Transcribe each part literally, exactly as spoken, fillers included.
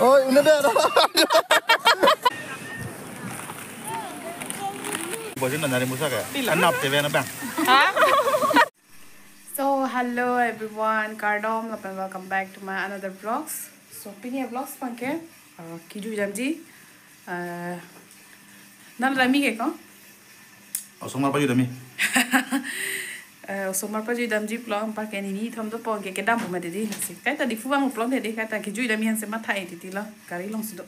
Oi, una deh. Bojin na nari musa ka? Anap te bena bang. Ha? So, hello everyone, kardom, lapen welcome back to my another vlogs. So, pini vlogs abangke, uh, kejui damji, uh, nang rami ke ko? Osomar pajui damji. Eh, osomar pajui damji pulo, anparke nini thom dopo ke kedam pu mati di, lasi kaita Diphu vanglo pulote di, kaita kejui damji ansi matha-i titi lo, gari alongsi do.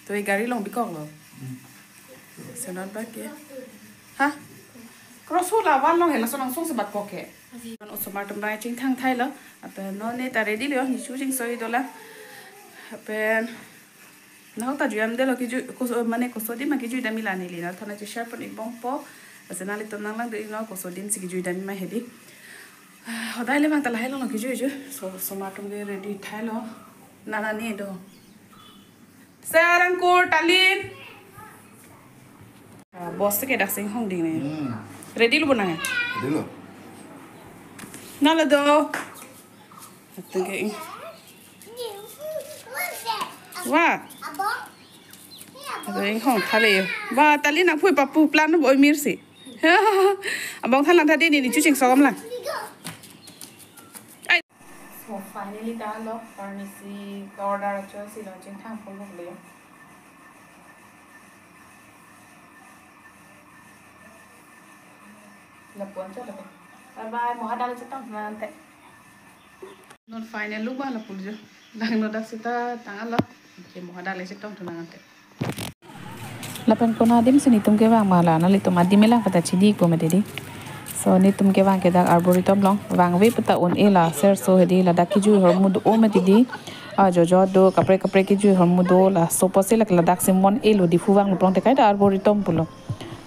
To e gari along bikok lo. Hmm. Lason anparke. Ha? Cross hu la van along he, lason angsong si bat kok ke. Osomar atum bai chingthang thai lo. Lapen non neta ready lo, nichu chingsoi dolang. Lapen nahok ta jui damde lo kejui, kos-, mane kosodim ma kejui damji la neli nangthan cheshare pon-ik bompo. Lasi nanglitum nanglang dei non kosodim si kejui damji ma hedi. Hodai le bang ta lahai lo kejui jui. So, osomar atum ke ready thai lo. Nana ne do. Sir, Angkur, Talin. Ah, boss ke dak sing hong ding ne. Hmm. Ready lo bo nang? Ready lo. Nalo do. Atu ke ing. Wah. Atu inghong thale. Wah, Talin nangphui papu plan bo mirsi. Abang than lang tadi ni, nichu chingsom lang. Ai. So finally ta lo, pharmacy order cho si lo chingthang pon lo le. Lapu-an cho lapu. Bye bye, moha dal chetong nang ante. Non final lo ba lapu jo. Nang no dak seta tang alo. Ke moha dal chetong tu nang ante. Lapen kona adim si netum kevang ma la, nanglitum adim elang pata chini ko mati di. So netum kevang ke dak arboretum along, vangve pata un-e la, sir so hedi ladak kejui ahormu do mati di. Ah, jojo do, kaprek kaprek kejui ahormu do, laso apotsi lake ladak si mon-e lo, Diphu vanglo pulote kaita arboretum pulo.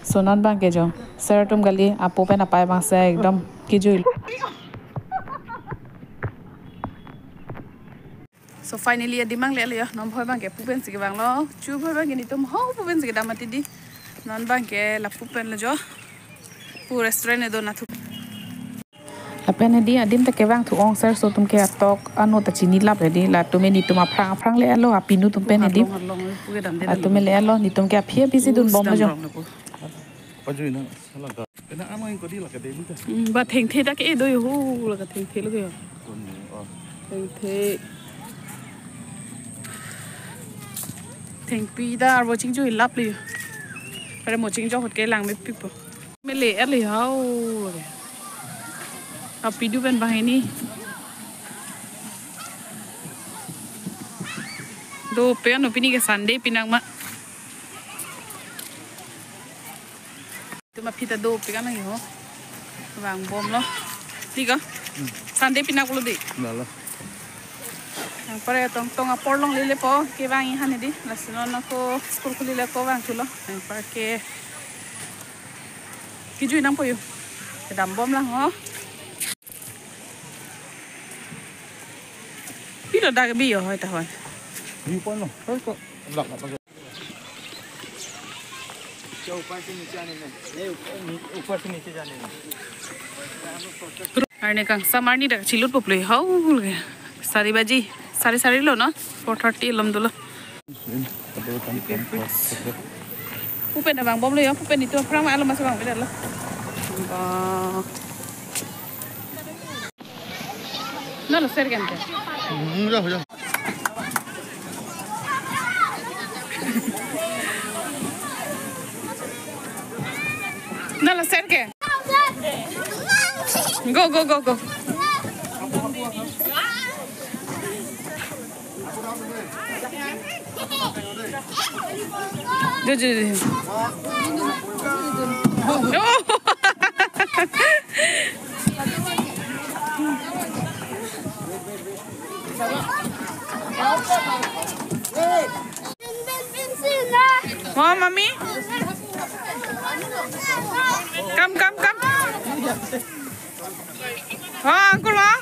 So non abangke jo, sir atum kali, apo pen apei abang si ekdom kejui. So finally adim angle lo jo, non bhoi abangke pu pen si kevang lo, chu bhoi abangke netum ho pu pen si kedam mati di. Non abangke lapu pen lo jo, pu restaurant do nathu. Lapen hedi adim ta kevang thu-ong, sir so atum ke atok ano ta chinilap hedi, latum netum aphrang aphrang le-et lo, apinu atum pen hedi. Harlong, harlong, pu kedam de atum le-et lo, netum ke aphi aphi si dun bom lo jo. Dam rong na pu. Pajui na, salah ka. Kena ano yang kodi la ka demi ta. Hmm, ba thengthe ta ke do yo, la ka thengthe lo yo. Kon ni, oh. Thengthe. Thengpi ta arvo chingjui lap lo yo. Pare mo chingjo hot ke lang mepipo. Mele er le hau. Apidu pen banghini. Dope ano pini ke Sunday pinang ma. Tuma pita dope kan lagi ho. Vang bom lo. Tiga. Hmm. Sunday pinang pulo di. Lalo. Anpar tong tong apor longle le po, kevang-i han hedi. Lason non ako school khuli le ko vang thulo. Anparke kejui nangpo yo. Kedam bom lang ho. Pilo dak bi yo hoi ta hoi. Bi pon lo. Hoi ko. Lak apa? क्या ऊपर से नीचे आने में? नहीं, ऊपर, नी-, ऊपर से नीचे जाने में। Arni kangsam arni dak chilut pop le hau le. Sari baji, sari sari lo no? Four thirty lom dolo. Pu pen abang bom lo yo, pu pen netum aphrang ma alo mas abang beda lo. Ba. Nalo sir ke ante. Hmm, ya, ya. Nalo sir ke. Go, go, go, go. Jo, jo, jo. Oh, mommy. Come, come, come. Oh, uncle, oh.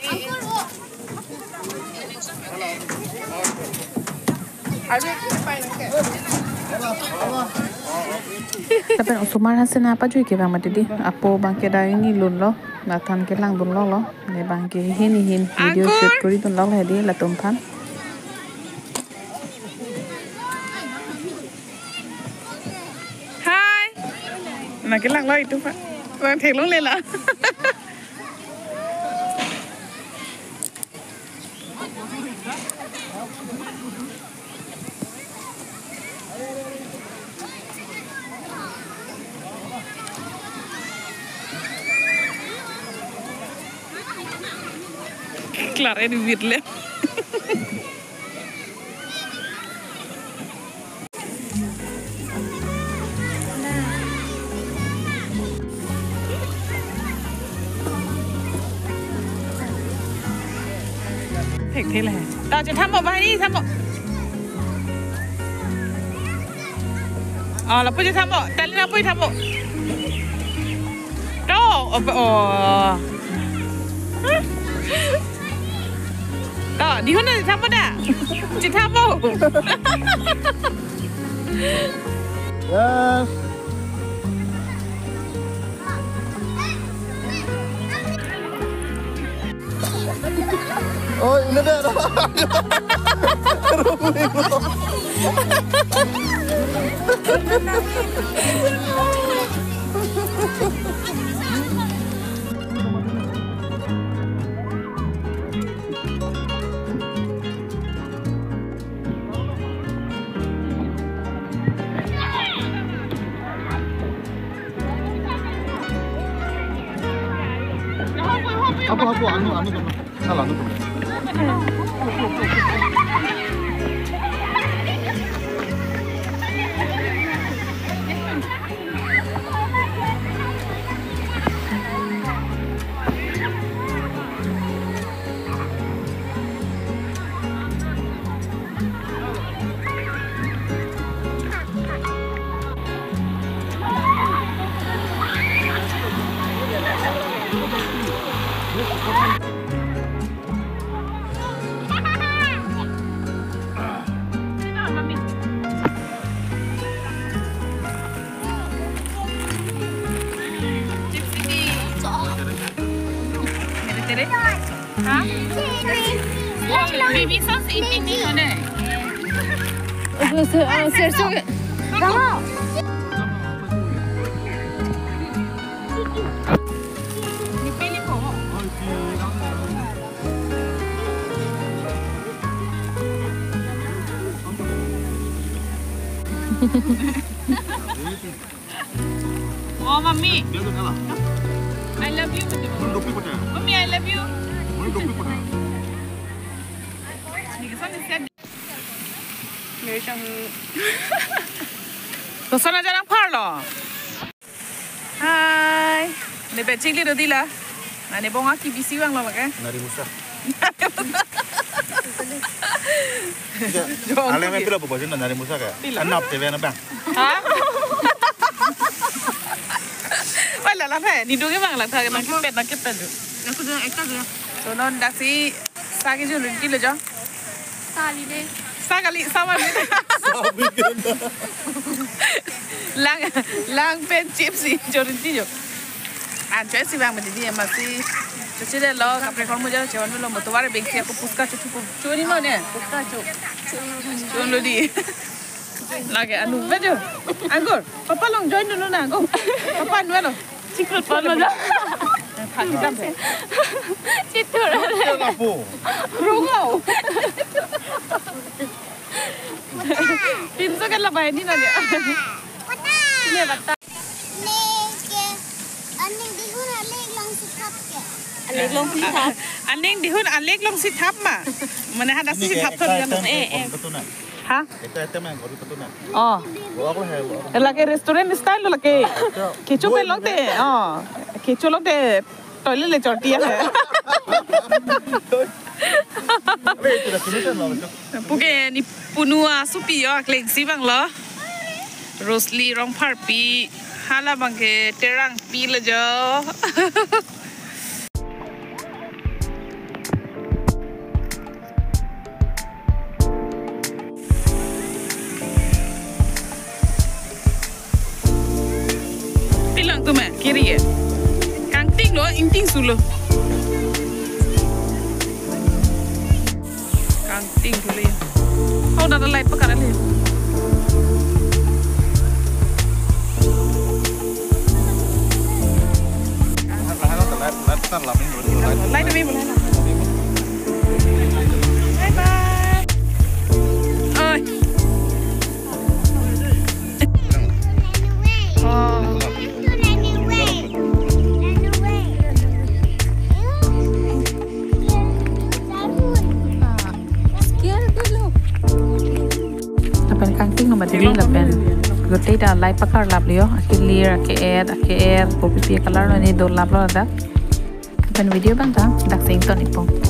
Lapen osomar hansena pajui kevang mati di. Apo abangke dak ingnilun lo. Nathan kelang dun lo lo. Ne bang ke hin hin video Angkur. Shoot kori dun lo lo hedi latum aphan. Hi. Na kelang lo itum aphan. Bang theklong le la. Klar, ini weird le. Thek thek le. Ta che thambo, bahini thambo. Oh, lapu che thambo. Talina pu thambo. To, ope, oh. To, dihun na thambo da. Che thambo. Yes. Oh, ini deh. Hapu, hapu, anu, anu, anu. Salah, anu, anu. Ha? Bibi sauce ini ni ada. Aduh, se-, ah, serso ke. Kamu. Ni pilih kok. Oh, mami. Dia tu kalah. I love you, betul. Mana dopi pada? Mami, I love you. Mana dopi pada? Ni kesan ni siat. Merecang. Kosana jalan par lo. Hai. Ne pechili do dila. Nane bong aki bisi bang lo lake. Nari musa. Jong Ale me tuke. Pila bobo jun nari musa ka? Pila. Anap te bena bang. Ha? Wala la phe, ni dungi bang la tha, nangkipet, nangkipet ju. Aku dah ekta dah. So non daksi sa kejor rinti lo jo. Sali de. Sa kali, sa kali. Lang, lang pen chips si jor rinti jo. An choy si bang ma didi, masi. Chochi de lo, kaprek hormu jo, chewan lo, motobar bengsi ako puska chuchu ko. Choni mo ne? Puska chu. Chon lo di. Lake anu bejo. Angkur. Papa along join dulu na, go. Papa anu lo. Chikrut polo. Thak dam. Chitur. Dia lapu. Rungau. Pinso kan labai ni na dia. Ini bata. Lake. Aning dihun alek along si thap ke. Alek along si thap. Aning dihun alek along si thap ma. Mane hadak si thap thon kan. Eh, eh. Ha? Ekta item yang baru satu na. Oh. Bawa aku lah, bawa aku. Lake restaurant style lo lake. Kecho pen longte. Oh. Kecho longte. Toilet le chorti ya. Abe, itu dah finish kan, Bang? Puke ni punu asopi yo, akleng si bang lo. Rosely Rongpharpi, hala bang ke Terangpi lo jo. Pilang tu me, kiri ye. Kangting lo, ingting su Lo. Kangting dulu ya. Oh, udah ada light pekat ali. Light kami boleh. Bye bye. Oi. Oh. Lapen kangting lo mati lapen. Gotei ta light pekat lap liyo. Akelir, ake-et, ake-er, kopi pi color lo ne dolap lo dak. Lapen video abang ta dak si ington-ikpo.